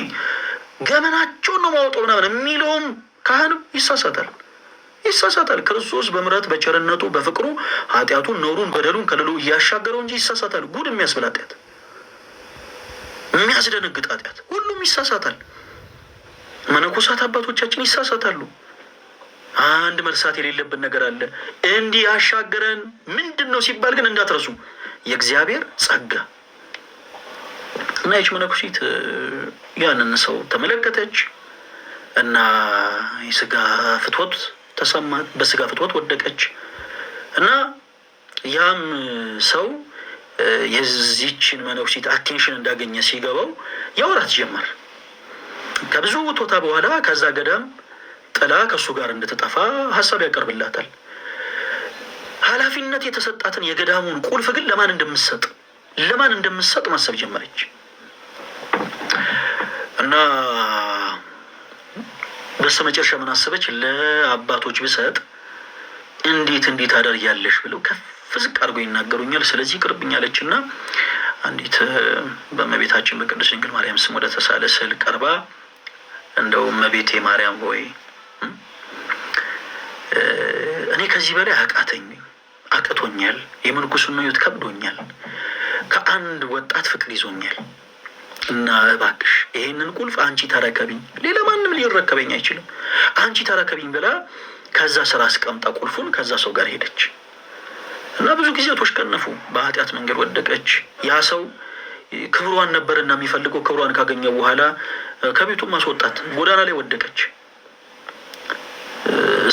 ሲሉብኝ ገመናቸውን ነው ማወጣው ምናምን የሚለውም ካህንም ይሳሳታል ይሳሳታል። ክርስቶስ በምሕረት በቸርነቱ በፍቅሩ ኃጢአቱን ነውሩን በደሉን ከልሎ እያሻገረው እንጂ ይሳሳታል። ጉድ የሚያስብል ኃጢአት፣ የሚያስደነግጥ ኃጢአት፣ ሁሉም ይሳሳታል። መነኮሳት አባቶቻችን ይሳሳታሉ። አንድ መርሳት የሌለብን ነገር አለ። እንዲህ ያሻገረን ምንድን ነው ሲባል ግን እንዳትረሱ የእግዚአብሔር ጸጋ እና ይች መነኮሲት ያንን ሰው ተመለከተች እና የስጋ ፍትወት ተሰማት። በስጋ ፍትወት ወደቀች እና ያም ሰው የዚችን መነኩሲት attention እንዳገኘ ሲገባው ያወራት ጀመር። ከብዙ ውትወታ በኋላ ከዛ ገዳም ጥላ ከእሱ ጋር እንድትጠፋ ሀሳብ ያቀርብላታል። ኃላፊነት የተሰጣትን የገዳሙን ቁልፍ ግን ለማን እንደምሰጥ ማሰብ ጀመረች እና በስተ መጨረሻ ምን አሰበች? ለአባቶች ብሰጥ እንዴት እንዴት አደርጊያለሽ ብለው ከፍ ዝቅ አድርገው ይናገሩኛል፣ ስለዚህ ይቅርብኝ አለች እና አንዲት በእመቤታችን በቅድስት ድንግል ማርያም ስም ወደ ተሳለ ስዕል ቀርባ እንደው እመቤቴ ማርያም ሆይ፣ እኔ ከዚህ በላይ አቃተኝ፣ አቅቶኛል፣ የምንኩስና ሕይወት ከብዶኛል፣ ከአንድ ወጣት ፍቅር ይዞኛል እና እባክሽ ይሄንን ቁልፍ አንቺ ተረከቢኝ፣ ሌላ ማንም ሊረከበኝ አይችልም፣ አንቺ ተረከቢኝ ብላ ከዛ ስራ አስቀምጣ ቁልፉን ከዛ ሰው ጋር ሄደች እና ብዙ ጊዜያቶች ቀነፉ። በኃጢአት መንገድ ወደቀች። ያ ሰው ክብሯን ነበርና የሚፈልገው፣ ክብሯን ካገኘ በኋላ ከቤቱ ማስወጣት፣ ጎዳና ላይ ወደቀች።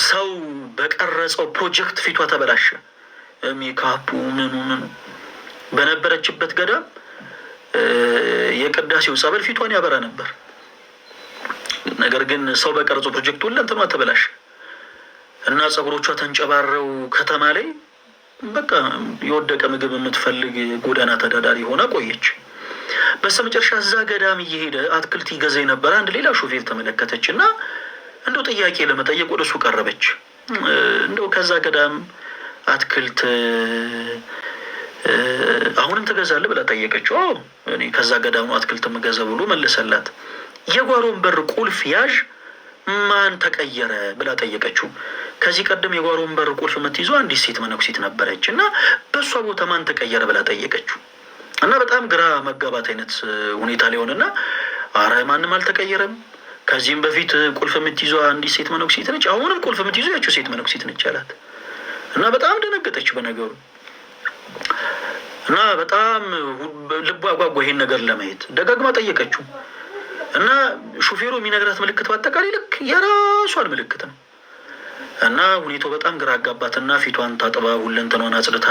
ሰው በቀረጸው ፕሮጀክት ፊቷ ተበላሸ። ሜካፑ ምኑ ምኑ፣ በነበረችበት ገዳም የቅዳሴው ጸበል ፊቷን ያበራ ነበር። ነገር ግን ሰው በቀረጸው ፕሮጀክት ሁሉ እንትኗ ተበላሸ እና ፀጉሮቿ ተንጨባረው ከተማ ላይ በቃ የወደቀ ምግብ የምትፈልግ ጎዳና ተዳዳሪ ሆና ቆየች። በስተመጨረሻ እዛ ገዳም እየሄደ አትክልት ይገዛ የነበረ አንድ ሌላ ሾፌር ተመለከተች እና እንደው ጥያቄ ለመጠየቅ ወደ እሱ ቀረበች። እንደው ከዛ ገዳም አትክልት አሁንም ትገዛለህ ብላ ጠየቀችው። አዎ፣ እኔ ከዛ ገዳም አትክልት የምገዛ ብሎ መለሰላት። የጓሮን በር ቁልፍ ያዥ ማን ተቀየረ ብላ ጠየቀችው። ከዚህ ቀደም የጓሮን በር ቁልፍ የምትይዘው አንዲት ሴት መነኩሴት ነበረች እና በእሷ ቦታ ማን ተቀየረ ብላ ጠየቀችው። እና በጣም ግራ መጋባት አይነት ሁኔታ ሊሆንና አረ ማንም አልተቀየረም፣ ከዚህም በፊት ቁልፍ የምትይዘው አንዲት ሴት መነኩሴት ነች፣ አሁንም ቁልፍ የምትይዘው ያችው ሴት መነኩሴት ነች አላት። እና በጣም ደነገጠች በነገሩ እና በጣም ልቧ ጓጓ ይሄን ነገር ለማየት፣ ደጋግማ ጠየቀችው። እና ሹፌሩ የሚነግራት ምልክት በአጠቃላይ ልክ የራሷን ምልክት ነው። እና ሁኔታው በጣም ግራ አጋባትና ፊቷን ታጥባ፣ ሁለንተኗን አጽድታ፣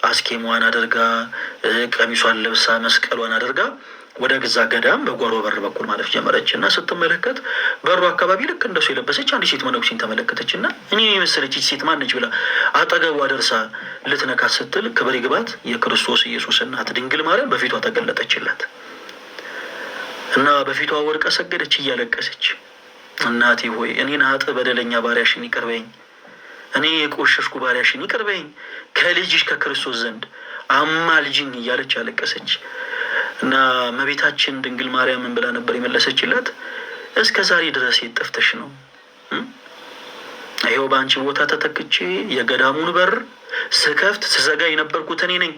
አስኬሟን አድርጋ፣ ቀሚሷን ለብሳ፣ መስቀሏን አድርጋ ወደ ግዛ ገዳም በጓሮ በር በኩል ማለፍ ጀመረች። እና ስትመለከት በሩ አካባቢ ልክ እንደሱ የለበሰች አንዲት ሴት መነኩሴን ተመለከተች። እና እኔ የመሰለች ሴት ማነች ብላ አጠገቧ ደርሳ ልትነካት ስትል ክብር ይግባት የክርስቶስ ኢየሱስ እናት ድንግል ማርያም በፊቷ ተገለጠችላት እና በፊቷ ወድቃ ሰገደች እያለቀሰች። እናቴ ሆይ፣ እኔን ኃጥእ በደለኛ ባሪያሽን ይቅር በይኝ፣ እኔ የቆሸሽኩ ባሪያሽን ይቅር በይኝ፣ ከልጅሽ ከክርስቶስ ዘንድ አማልጅኝ እያለች አለቀሰች። እና እመቤታችን ድንግል ማርያም ምን ብላ ነበር የመለሰችላት? እስከ ዛሬ ድረስ የት ጠፍተሽ ነው? ይኸው በአንቺ ቦታ ተተክቼ የገዳሙን በር ስከፍት ስዘጋ የነበርኩት እኔ ነኝ።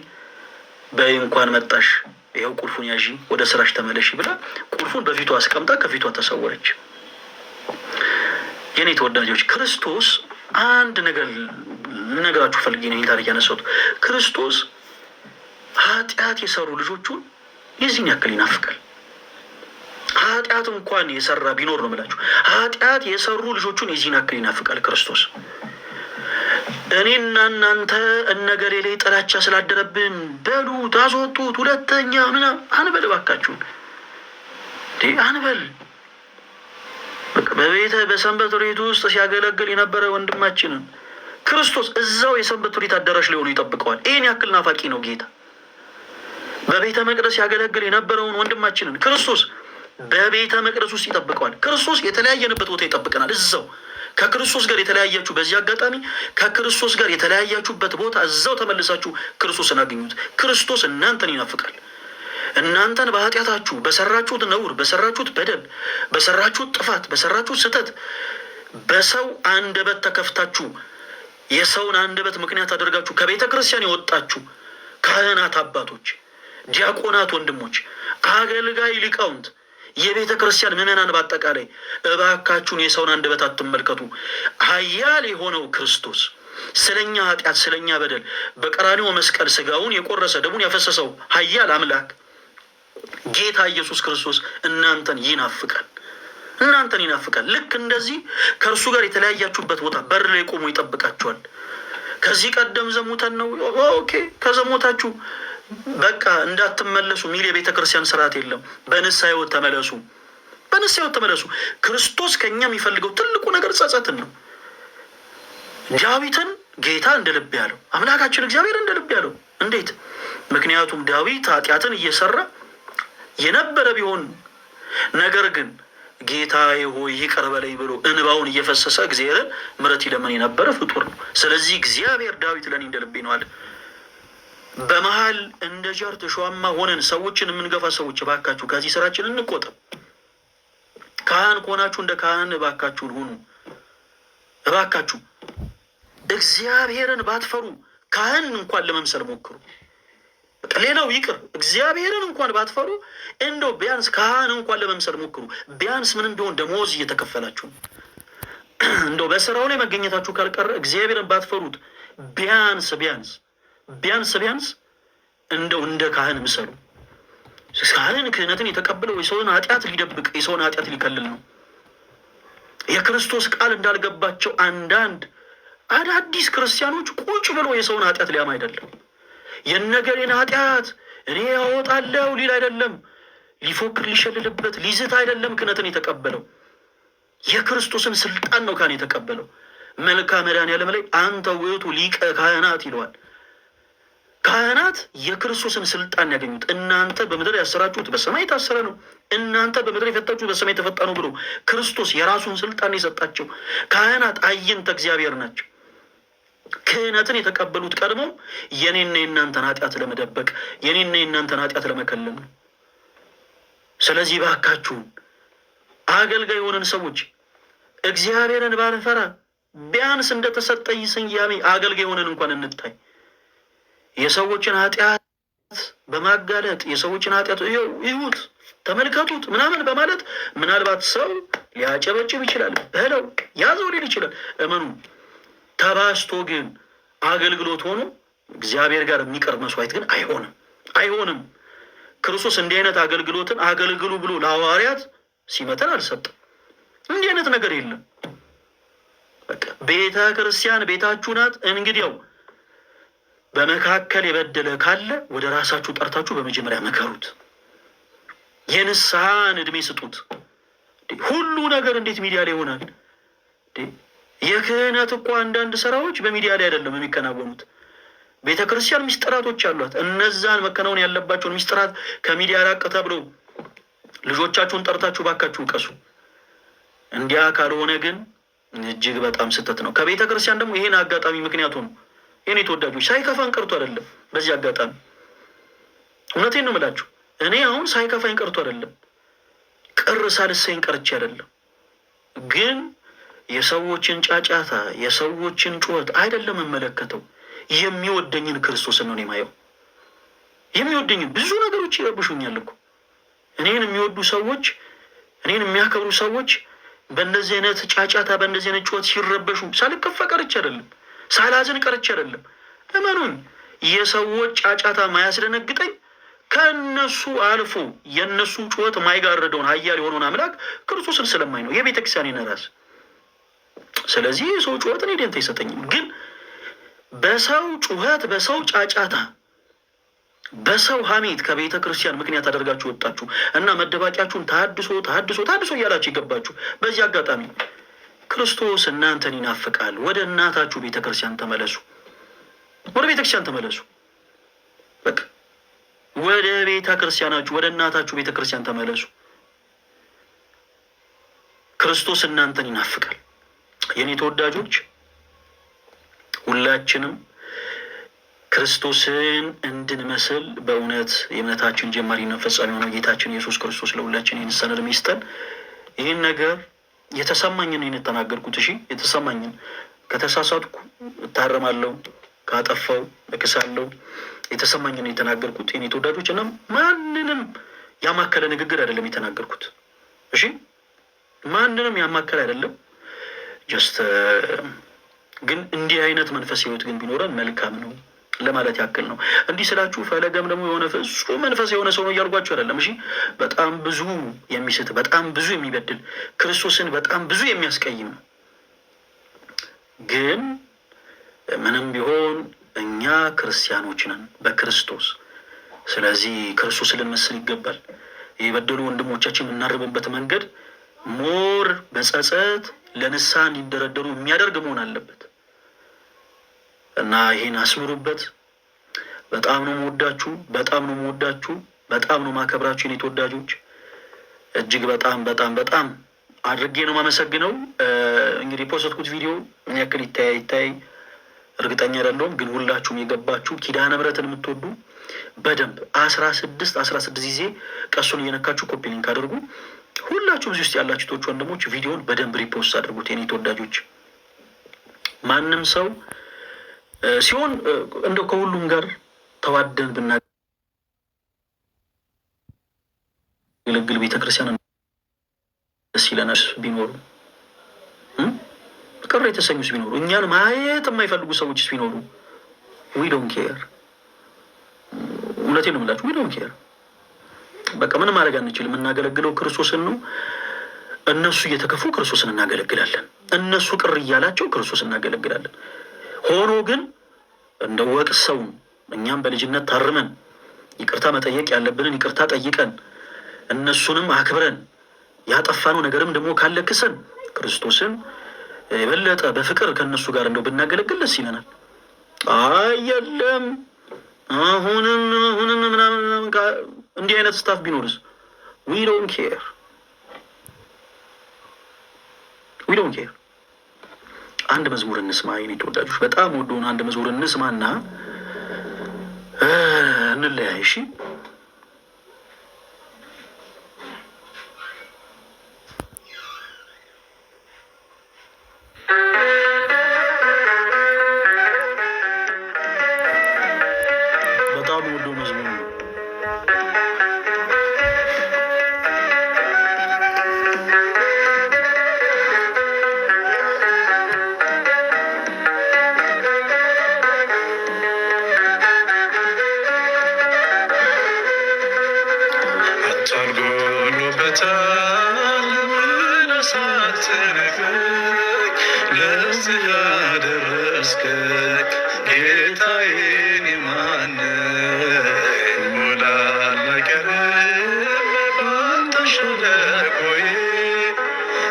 በይ እንኳን መጣሽ፣ ይኸው ቁልፉን ያዢ፣ ወደ ስራሽ ተመለሺ ብላ ቁልፉን በፊቷ አስቀምጣ ከፊቷ ተሰወረች። የኔ ተወዳጆች፣ ክርስቶስ፣ አንድ ነገር ልነግራችሁ ፈልጌ ነው ይህን ታሪክ ያነሳሁት። ክርስቶስ ኃጢአት የሰሩ ልጆቹን የዚህን ያክል ይናፍቃል። ኃጢአት እንኳን የሰራ ቢኖር ነው የምላችሁ፣ ኃጢአት የሰሩ ልጆቹን የዚህን ያክል ይናፍቃል ክርስቶስ። እኔና እናንተ እነገሌ ላይ ጥላቻ ስላደረብን በሉት፣ አስወጡት፣ ሁለተኛ ምናምን አንበል፣ እባካችሁን አንበል። በቤተ በሰንበት ቤት ውስጥ ሲያገለግል የነበረ ወንድማችንን ክርስቶስ እዛው የሰንበት ቤት አዳራሽ ሊሆኑ ይጠብቀዋል። ይህን ያክል ናፋቂ ነው ጌታ። በቤተ መቅደስ ያገለግል የነበረውን ወንድማችንን ክርስቶስ በቤተ መቅደስ ውስጥ ይጠብቀዋል። ክርስቶስ የተለያየንበት ቦታ ይጠብቀናል። እዛው ከክርስቶስ ጋር የተለያያችሁ፣ በዚህ አጋጣሚ ከክርስቶስ ጋር የተለያያችሁበት ቦታ እዛው ተመልሳችሁ ክርስቶስን አግኙት። ክርስቶስ እናንተን ይናፍቃል። እናንተን በኃጢአታችሁ በሰራችሁት ነውር፣ በሰራችሁት በደል፣ በሰራችሁት ጥፋት፣ በሰራችሁት ስህተት በሰው አንደበት ተከፍታችሁ የሰውን አንደበት ምክንያት አድርጋችሁ ከቤተ ክርስቲያን የወጣችሁ ካህናት አባቶች፣ ዲያቆናት ወንድሞች፣ አገልጋይ ሊቃውንት፣ የቤተ ክርስቲያን ምዕመናን በአጠቃላይ እባካችሁን የሰውን አንደበት አትመልከቱ። ኃያል የሆነው ክርስቶስ ስለኛ ኃጢአት ስለኛ በደል በቀራንዮ መስቀል ስጋውን የቆረሰ ደሙን ያፈሰሰው ኃያል አምላክ ጌታ ኢየሱስ ክርስቶስ እናንተን ይናፍቃል። እናንተን ይናፍቃል። ልክ እንደዚህ ከእርሱ ጋር የተለያያችሁበት ቦታ በር ላይ ቆሞ ይጠብቃችኋል። ከዚህ ቀደም ዘሙተን ነው፣ okay፣ ከዘሞታችሁ በቃ እንዳትመለሱ ሚል የቤተ ክርስቲያን ስርዓት የለም። በንስሐ ሕይወት ተመለሱ፣ በንስሐ ሕይወት ተመለሱ። ክርስቶስ ከኛ የሚፈልገው ትልቁ ነገር ጸጸትን ነው። ዳዊትን ጌታ እንደ ልብ ያለው አምላካችን እግዚአብሔር እንደ ልብ ያለው እንዴት? ምክንያቱም ዳዊት ኃጢአትን እየሰራ የነበረ ቢሆን ነገር ግን ጌታዬ ሆይ ይቅር በለኝ ብሎ እንባውን እየፈሰሰ እግዚአብሔርን ምሕረት ይለምን የነበረ ፍጡር ነው። ስለዚህ እግዚአብሔር ዳዊት ለእኔ እንደ ልቤ ነው አለ። በመሀል እንደ ጃርት እሾሃማ ሆነን ሰዎችን የምንገፋ ሰዎች እባካችሁ ከዚህ ስራችን እንቆጠብ። ካህን ከሆናችሁ እንደ ካህን እባካችሁን ሁኑ። እባካችሁ እግዚአብሔርን ባትፈሩ ካህን እንኳን ለመምሰል ሞክሩ። ሌላው ይቅር፣ እግዚአብሔርን እንኳን ባትፈሩ እንደው ቢያንስ ካህን እንኳን ለመምሰል ሞክሩ። ቢያንስ ምንም ቢሆን ደሞዝ እየተከፈላችሁ ነው። እንደው በስራው ላይ መገኘታችሁ ካልቀረ እግዚአብሔርን ባትፈሩት ቢያንስ ቢያንስ ቢያንስ ቢያንስ እንደው እንደ ካህን ምሰሉ። ካህን ክህነትን የተቀበለው የሰውን ኃጢአት ሊደብቅ የሰውን ኃጢአት ሊከልል ነው። የክርስቶስ ቃል እንዳልገባቸው አንዳንድ አዳዲስ ክርስቲያኖች ቁጭ ብሎ የሰውን ኃጢአት ሊያም አይደለም። የነገሬን ኃጢአት እኔ ያወጣለሁ ሊል አይደለም። ሊፎክር ሊሸልልበት ሊዝት አይደለም ክህነትን የተቀበለው የክርስቶስን ስልጣን ነው ካህን የተቀበለው። መልክአ መድኃኔዓለም ላይ አንተ ውእቱ ሊቀ ካህናት ይለዋል። ካህናት የክርስቶስን ስልጣን ያገኙት እናንተ በምድር ያሰራችሁት በሰማይ የታሰረ ነው፣ እናንተ በምድር የፈታችሁት በሰማይ የተፈታ ነው ብሎ ክርስቶስ የራሱን ስልጣን የሰጣቸው ካህናት አይንተ እግዚአብሔር ናቸው። ክህነትን የተቀበሉት ቀድሞ የኔና የእናንተን ኃጢአት ለመደበቅ የኔና የእናንተን ኃጢአት ለመከለል ነው። ስለዚህ እባካችሁን አገልጋይ የሆንን ሰዎች እግዚአብሔርን ባንፈራ ቢያንስ እንደተሰጠኝ ስያሜ አገልጋይ የሆንን እንኳን እንታይ። የሰዎችን ኃጢአት በማጋለጥ የሰዎችን ኃጢአት ይዩት፣ ተመልከቱት ምናምን በማለት ምናልባት ሰው ሊያጨበጭብ ይችላል፣ በለው ያዘው ሊል ይችላል። እመኑ፣ ተባስቶ ግን አገልግሎት ሆኖ እግዚአብሔር ጋር የሚቀርብ መስዋዕት ግን አይሆንም፣ አይሆንም። ክርስቶስ እንዲህ አይነት አገልግሎትን አገልግሉ ብሎ ለሐዋርያት ሲመተን አልሰጠም። እንዲህ አይነት ነገር የለም። በቃ ቤተ ክርስቲያን ቤታችሁ ናት። እንግዲያው በመካከል የበደለ ካለ ወደ ራሳችሁ ጠርታችሁ በመጀመሪያ መከሩት፣ የንስሐን እድሜ ስጡት። ሁሉ ነገር እንዴት ሚዲያ ላይ ይሆናል? የክህነት እኮ አንዳንድ ስራዎች በሚዲያ ላይ አይደለም የሚከናወኑት። ቤተ ክርስቲያን ሚስጥራቶች አሏት። እነዛን መከናወን ያለባቸውን ሚስጥራት ከሚዲያ ራቅ ተብሎ ልጆቻችሁን ጠርታችሁ ባካችሁ እቀሱ። እንዲያ ካልሆነ ግን እጅግ በጣም ስህተት ነው። ከቤተ ክርስቲያን ደግሞ ይሄን አጋጣሚ ምክንያቱ ነው። የኔ ተወዳጆች ሳይከፋን ቀርቶ አይደለም። በዚህ አጋጣሚ እውነቴን ነው የምላችሁ። እኔ አሁን ሳይከፋኝ ቀርቶ አይደለም፣ ቅር ሳልሰኝ ቀርቼ አይደለም። ግን የሰዎችን ጫጫታ የሰዎችን ጩኸት አይደለም የምመለከተው፣ የሚወደኝን ክርስቶስን ነው የማየው። የሚወደኝን ብዙ ነገሮች ይረብሹኛል እኮ እኔን የሚወዱ ሰዎች፣ እኔን የሚያከብሩ ሰዎች በእንደዚህ አይነት ጫጫታ በእንደዚህ አይነት ጩኸት ሲረበሹ ሳልከፋ ቀርቼ አይደለም፣ ሳላዝን ቀርቼ አይደለም። እመኑኝ፣ የሰዎች ጫጫታ ማያስደነግጠኝ ከእነሱ አልፎ የእነሱ ጩኸት ማይጋርደውን ኃያል የሆነውን አምላክ ክርስቶስን ስለማይ ነው የቤተ ክርስቲያን ራስ። ስለዚህ የሰው ጩኸት እኔ ደንታ አይሰጠኝም። ግን በሰው ጩኸት፣ በሰው ጫጫታ፣ በሰው ሐሜት ከቤተ ክርስቲያን ምክንያት አደርጋችሁ ወጣችሁ እና መደባቂያችሁን ታድሶ ታድሶ ታድሶ እያላችሁ ይገባችሁ። በዚህ አጋጣሚ ክርስቶስ እናንተን ይናፍቃል። ወደ እናታችሁ ቤተ ክርስቲያን ተመለሱ። ወደ ቤተ ክርስቲያን ተመለሱ። በቃ ወደ ቤተ ክርስቲያናችሁ ወደ እናታችሁ ቤተ ክርስቲያን ተመለሱ። ክርስቶስ እናንተን ይናፍቃል። የእኔ ተወዳጆች ሁላችንም ክርስቶስን እንድንመስል በእውነት የእምነታችን ጀማሪና ፈጻሚ የሆነው ጌታችን ኢየሱስ ክርስቶስ ለሁላችን ይህን ዕድሜ ይስጠን። ይህን ነገር የተሰማኝን ነው የተናገርኩት። እሺ የተሰማኝን፣ ከተሳሳትኩ እታረማለሁ፣ ካጠፋው እክሳለሁ። የተሰማኝን ነው የተናገርኩት የኔ ተወዳጆች፣ እና ማንንም ያማከለ ንግግር አይደለም የተናገርኩት። እሺ ማንንም ያማከለ አይደለም። Just ግን እንዲህ አይነት መንፈስ ህይወት ግን ቢኖረን መልካም ነው ለማለት ያክል ነው። እንዲህ ስላችሁ ፈለገም ደግሞ የሆነ ፍጹም መንፈስ የሆነ ሰው ነው እያልኳችሁ አይደለም። እሺ በጣም ብዙ የሚስት፣ በጣም ብዙ የሚበድል፣ ክርስቶስን በጣም ብዙ የሚያስቀይም ነው። ግን ምንም ቢሆን እኛ ክርስቲያኖች ነን በክርስቶስ። ስለዚህ ክርስቶስን ልንመስል ይገባል። የበደሉ ወንድሞቻችን የምናርምበት መንገድ more በጸጸት ለንስሐ እንዲንደረደሩ የሚያደርግ መሆን አለበት እና ይሄን አስምሩበት። በጣም ነው የምወዳችሁ፣ በጣም ነው የምወዳችሁ፣ በጣም ነው ማከብራችሁ የኔ ተወዳጆች። እጅግ በጣም በጣም በጣም አድርጌ ነው የማመሰግነው። እንግዲህ የ post ኩት ቪዲዮ ምን ያክል ይታይ ይታይ እርግጠኛ አይደለሁም፣ ግን ሁላችሁም የገባችሁ ኪዳነ ምሕረትን የምትወዱ በደንብ 16 16 ጊዜ ቀሱን እየነካችሁ copy link አድርጉ። ሁላችሁም እዚህ ውስጥ ያላችሁ ወንድሞች ቪዲዮን በደንብ repost አድርጉት። የኔ ተወዳጆች ማንም ሰው ሲሆን እንደው ከሁሉም ጋር ተዋደን ብናገለግል ቤተክርስቲያን ደስ ይለናል። ቢኖሩ ቅር የተሰኙስ ቢኖሩ፣ እኛን ማየት የማይፈልጉ ሰዎችስ ቢኖሩ we don't care። እውነቴን ነው የምላችሁ፣ we don't care። በቃ ምንም ማድረግ አንችልም። የምናገለግለው ክርስቶስን ነው። እነሱ እየተከፉ ክርስቶስን እናገለግላለን። እነሱ ቅር እያላቸው ክርስቶስን እናገለግላለን። ሆኖ ግን እንደ ወቅሰውን እኛም በልጅነት ታርመን ይቅርታ መጠየቅ ያለብንን ይቅርታ ጠይቀን እነሱንም አክብረን ያጠፋነው ነገርም ደግሞ ካለ ክሰን ክርስቶስን የበለጠ በፍቅር ከእነሱ ጋር እንደው ብናገለግል ደስ ይለናል። አይ የለም አሁንም አሁንም ምናምን እንዲህ አይነት stuff ቢኖርስ we don't care, we don't care። አንድ መዝሙር እንስማ የኔ ተወዳጆች፣ በጣም ወደውን አንድ መዝሙር እንስማና እንለያይ። እሺ። በጣም ወደው መዝሙር ነው። አታልጎሎበታል ሳትንቀኝ ለዚህ ያደረስከኝ ጌታዬ እኔ ማነኝ? ሞላል አይቀርም ባንተ ሸለቆዬ፣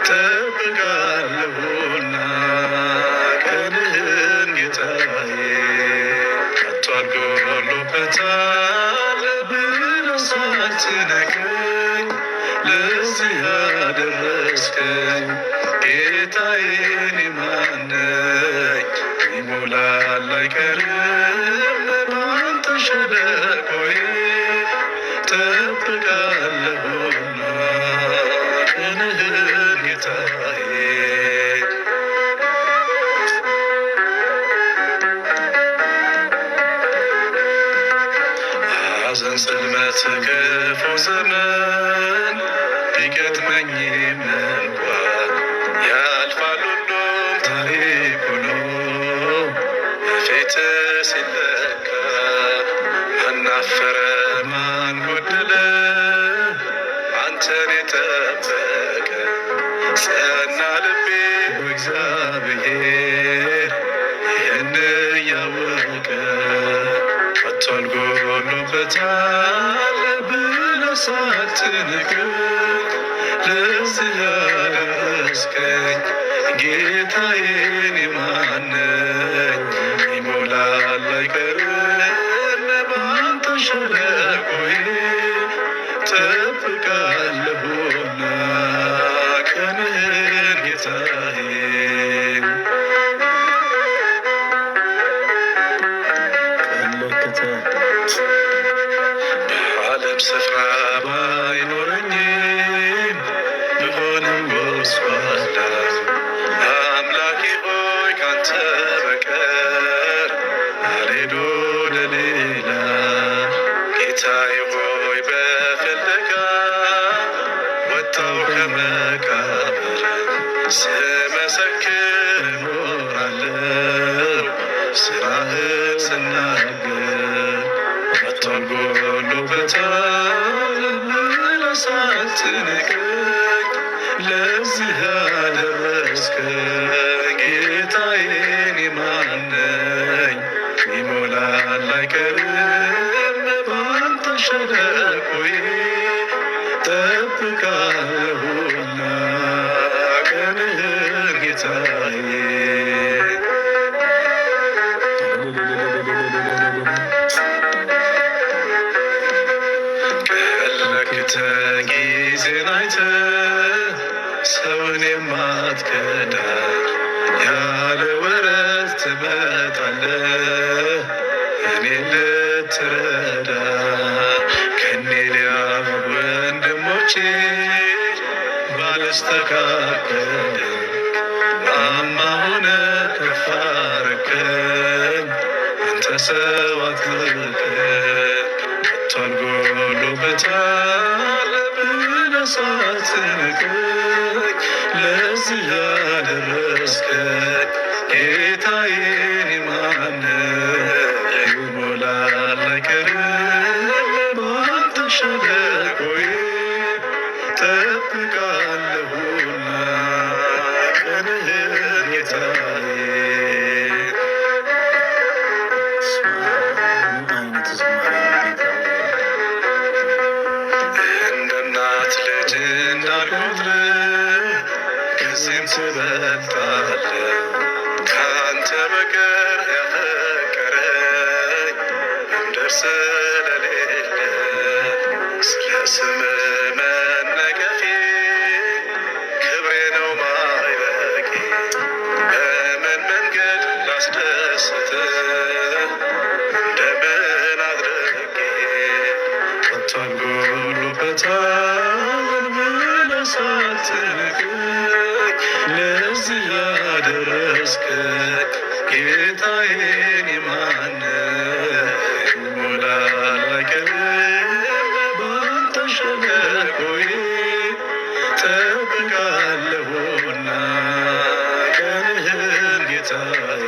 ጠብቃለሁና ቀንህን ጌታዬ። አታልጎሎበታል ብለህ ሳትንቀኝ ለዚህ ያደረስከኝ ጌታዬ እኔ ማነኝ? ይሞላል አይቀርም ባንተ ሸለቆዬ፣ ጠብቃለሁና ቀንህን ጌታዬ። ሐዘን፣ ጽልመት፣ ክፉ ዘመን ቢገጥመኝም እንኳን ያልፋል ሁሉም ታሪክ ሆኖ በፊትህ ሲለካ። ማን አፈረ፣ ማን ጎደለ አንተን የጠበቀ? ጸና ልቤ በእግዚአብሔር ይህን እያወቀ። ከቶ አልጎሎበታል ብለህ ሳትንቀኝ ለዚህ ያደረስከኝ ጌታዬ እኔ ማነኝ? ይሞላል አይቀርም ባንተ ሸለቆዬ፣ ጠብቃለሁና ቀንህን ጌታዬ። ቀን ሳነሳው ከመቃብር ስመሰክር እኖራለሁ ስራህን ስናገር መጥቷል ጎሎበታል ብለህ ሳትንቀኝ ለዚህ ያደረስከኝ ጌታዬ እኔ ማን ነኝ? ይሞላል አይቀርም ባንተ ሸለቆዬ ጠብቃለሁና ቀንህን ጌታዬ። ቀን ጊዜን አይተህ ሰውን የማትከዳ ያለ ወረት ትመጣለህ እኔን ልትረዳ ከኔሊያ ወንድሞቼ ባለስተካከል ማማ ሆነ ከፍ አረከኝ አንተ ሰው አትንቀኝ መጥቷል ጎሎበታል ብለህ ሳትንቀኝ ለዚህ ያደረስከኝ ጌታዬ እኔ ማን ነኝ? ይሞላል አይቀርም ባንተ ሸለቆዬ ጠብቃለሁና ቀንህን ጌታዬ። ምን አይነት ዝማሬ ነው ጌታ! እንደ እናት ልጅ እንዳልቆጥርህ ከዚህም ትበልጣለህ። ከአንተ በቀር ያፈቀረኝ በምድር ስለሌለ ስለ ስምህ መነገፌ ክብሬ ነው ማዕረጌ። በምን መንገድ ላስደስትህ እንደምን አድርጌ መጥቷል ጎሎበታል ብለህ ሳትንቀኝ ለዚህ ያደረስከኝ ጌታዬ እኔ ማን ነኝ? ይሞላል አይቀርም ባንተ ሸለቆዬ ጠብቃለሁና ቀንህን ጌታዬ።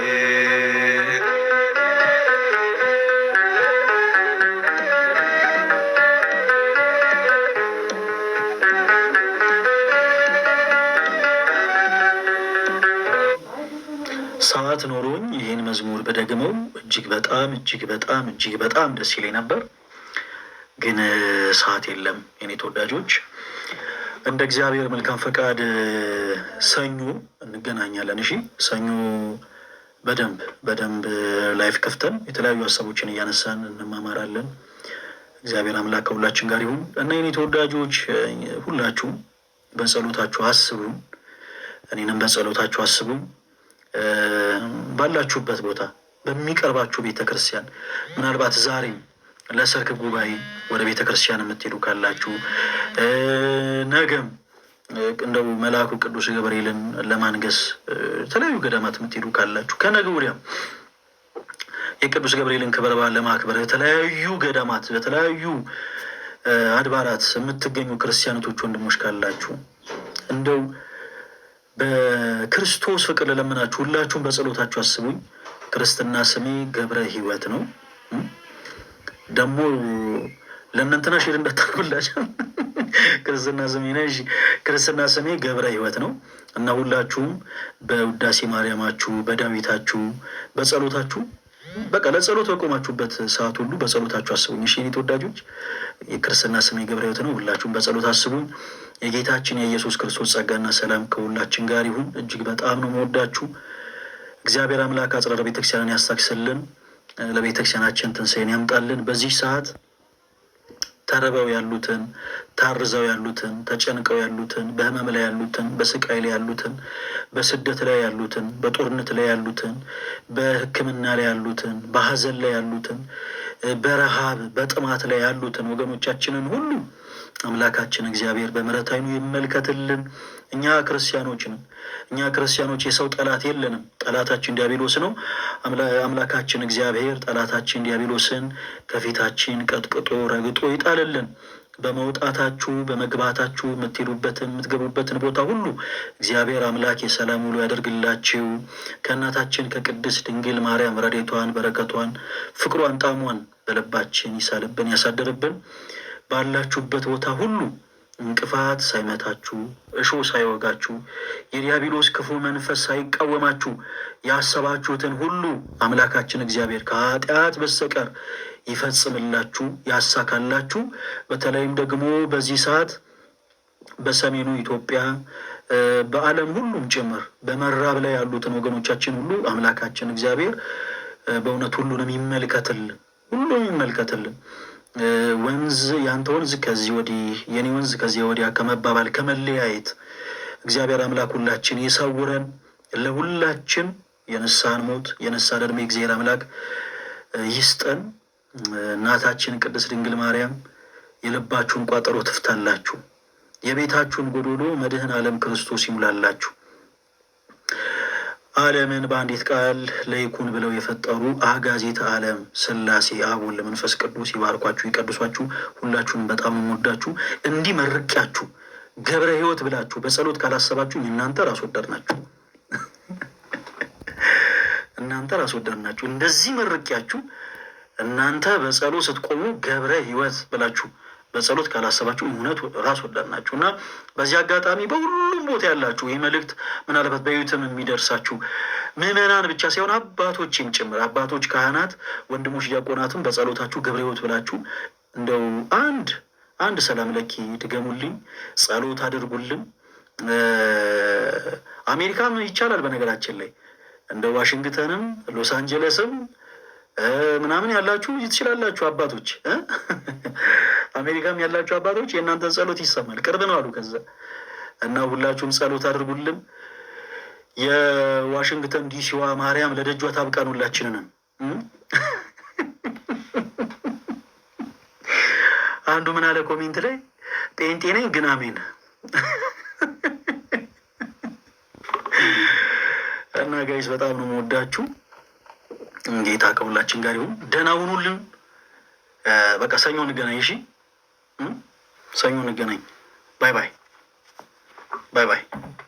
ሰዓት ኖሮኝ ይህን መዝሙር በደግመው እጅግ በጣም እጅግ በጣም እጅግ በጣም ደስ ይለኝ ነበር፣ ግን ሰዓት የለም። የኔ ተወዳጆች እንደ እግዚአብሔር መልካም ፈቃድ ሰኞ እንገናኛለን። እሺ ሰኞ በደንብ በደንብ live ከፍተን የተለያዩ ሀሳቦችን እያነሳን እንማማራለን። እግዚአብሔር አምላክ ከሁላችን ጋር ይሁን እና የኔ ተወዳጆች ሁላችሁም በጸሎታችሁ አስቡን፣ እኔንም በጸሎታችሁ አስቡን። ባላችሁበት ቦታ በሚቀርባችሁ ቤተ ክርስቲያን ምናልባት ዛሬም ለሰርክ ጉባኤ ወደ ቤተ ክርስቲያን የምትሄዱ ካላችሁ ነገም እንደው መልአኩ ቅዱስ ገብርኤልን ለማንገስ የተለያዩ ገዳማት የምትሄዱ ካላችሁ ከነገ ወዲያም የቅዱስ ገብርኤልን ክብረ በዓል ለማክበር በተለያዩ ገዳማት በተለያዩ አድባራት የምትገኙ ክርስቲያኖቶች ወንድሞች ካላችሁ እንደው በክርስቶስ ፍቅር ልለምናችሁ ሁላችሁም በጸሎታችሁ አስቡኝ። ክርስትና ስሜ ገብረ ሕይወት ነው። ደግሞ ለእነንትና share እንዳታደርጉላቸው። ክርስትና ስሜ ነሽ። ክርስትና ስሜ ገብረ ሕይወት ነው እና ሁላችሁም በውዳሴ ማርያማችሁ፣ በዳዊታችሁ፣ በጸሎታችሁ በቃ ለጸሎት በቆማችሁበት ሰዓት ሁሉ በጸሎታችሁ አስቡኝ። እሺ የኔ ተወዳጆች የክርስትና ስሜ ገብረ ሕይወት ነው። ሁላችሁም በጸሎት አስቡኝ። የጌታችን የኢየሱስ ክርስቶስ ጸጋና ሰላም ከሁላችን ጋር ይሁን። እጅግ በጣም ነው መወዳችሁ። እግዚአብሔር አምላክ አጽራረ ቤተክርስቲያንን ያስታክስልን፣ ለቤተክርስቲያናችን ትንሣኤን ያምጣልን። በዚህ ሰዓት ተርበው ያሉትን፣ ታርዘው ያሉትን፣ ተጨንቀው ያሉትን፣ በህመም ላይ ያሉትን፣ በስቃይ ላይ ያሉትን፣ በስደት ላይ ያሉትን፣ በጦርነት ላይ ያሉትን፣ በሕክምና ላይ ያሉትን፣ በሀዘን ላይ ያሉትን፣ በረሃብ በጥማት ላይ ያሉትን ወገኖቻችንን ሁሉ አምላካችን እግዚአብሔር በምሕረት ዓይኑ ይመልከትልን። እኛ ክርስቲያኖች ነን። እኛ ክርስቲያኖች የሰው ጠላት የለንም። ጠላታችን ዲያብሎስ ነው። አምላካችን እግዚአብሔር ጠላታችን ዲያብሎስን ከፊታችን ቀጥቅጦ ረግጦ ይጣልልን። በመውጣታችሁ በመግባታችሁ የምትሄዱበትን የምትገቡበትን ቦታ ሁሉ እግዚአብሔር አምላክ የሰላም ውሎ ያደርግላችሁ። ከእናታችን ከቅድስት ድንግል ማርያም ረድኤቷን፣ በረከቷን፣ ፍቅሯን፣ ጣዕሟን በልባችን ይሳልብን ያሳድርብን። ባላችሁበት ቦታ ሁሉ እንቅፋት ሳይመታችሁ እሾህ ሳይወጋችሁ የዲያብሎስ ክፉ መንፈስ ሳይቃወማችሁ ያሰባችሁትን ሁሉ አምላካችን እግዚአብሔር ከኃጢአት በስተቀር ይፈጽምላችሁ ያሳካላችሁ። በተለይም ደግሞ በዚህ ሰዓት በሰሜኑ ኢትዮጵያ በዓለም ሁሉም ጭምር በመራብ ላይ ያሉትን ወገኖቻችን ሁሉ አምላካችን እግዚአብሔር በእውነት ሁሉንም ይመልከትልን፣ ሁሉንም ይመልከትልን። ወንዝ ያንተ ወንዝ ከዚህ ወዲህ የኔ ወንዝ ከዚህ ወዲያ ከመባባል ከመለያየት እግዚአብሔር አምላክ ሁላችን ይሰውረን። ለሁላችን የንስሐን ሞት የንስሐን ዕድሜ እግዚአብሔር አምላክ ይስጠን። እናታችን ቅድስት ድንግል ማርያም የልባችሁን ቋጠሮ ትፍታላችሁ፣ የቤታችሁን ጎዶሎ መድህን ዓለም ክርስቶስ ይሙላላችሁ። ዓለምን በአንዲት ቃል ለይኩን ብለው የፈጠሩ አጋዜተ ዓለም ሥላሴ አብ ወልድ መንፈስ ቅዱስ ይባርኳችሁ፣ ይቀድሷችሁ። ሁላችሁንም በጣም የምወዳችሁ እንዲህ መርቂያችሁ ገብረ ሕይወት ብላችሁ በጸሎት ካላሰባችሁ እናንተ ራስ ወዳድ ናችሁ። እናንተ ራስ ወዳድ ናችሁ። እንደዚህ መርቂያችሁ እናንተ በጸሎት ስትቆሙ ገብረ ሕይወት ብላችሁ በጸሎት ካላሰባችሁ እውነት ራስ ወዳድ ናችሁ። እና በዚህ አጋጣሚ በሁሉም ቦታ ያላችሁ ይህ መልእክት ምናልባት በዩትም የሚደርሳችሁ ምዕመናን ብቻ ሳይሆን አባቶችም ጭምር አባቶች፣ ካህናት፣ ወንድሞች፣ ዲያቆናትም በጸሎታችሁ ገብረ ሕይወት ብላችሁ እንደው አንድ አንድ ሰላም ለኪ ድገሙልኝ፣ ጸሎት አድርጉልን። አሜሪካም ይቻላል በነገራችን ላይ እንደ ዋሽንግተንም ሎስ አንጀለስም ምናምን ያላችሁ ትችላላችሁ አባቶች፣ አሜሪካም ያላችሁ አባቶች የእናንተን ጸሎት ይሰማል። ቅርብ ነው አሉ ከዛ እና ሁላችሁም ጸሎት አድርጉልን። የዋሽንግተን ዲሲዋ ማርያም ለደጇ ታብቃን ሁላችንንም። አንዱ ምን አለ comment ላይ ጴንጤ ነኝ ግን አሜን። እና guys በጣም ነው የምወዳችሁ። ጌታ ከሁላችን ጋር ይሁን። ደህና ሁኑልን። በቃ ሰኞ እንገናኝ። እሺ ሰኞ እንገናኝ። Bye bye። Bye bye።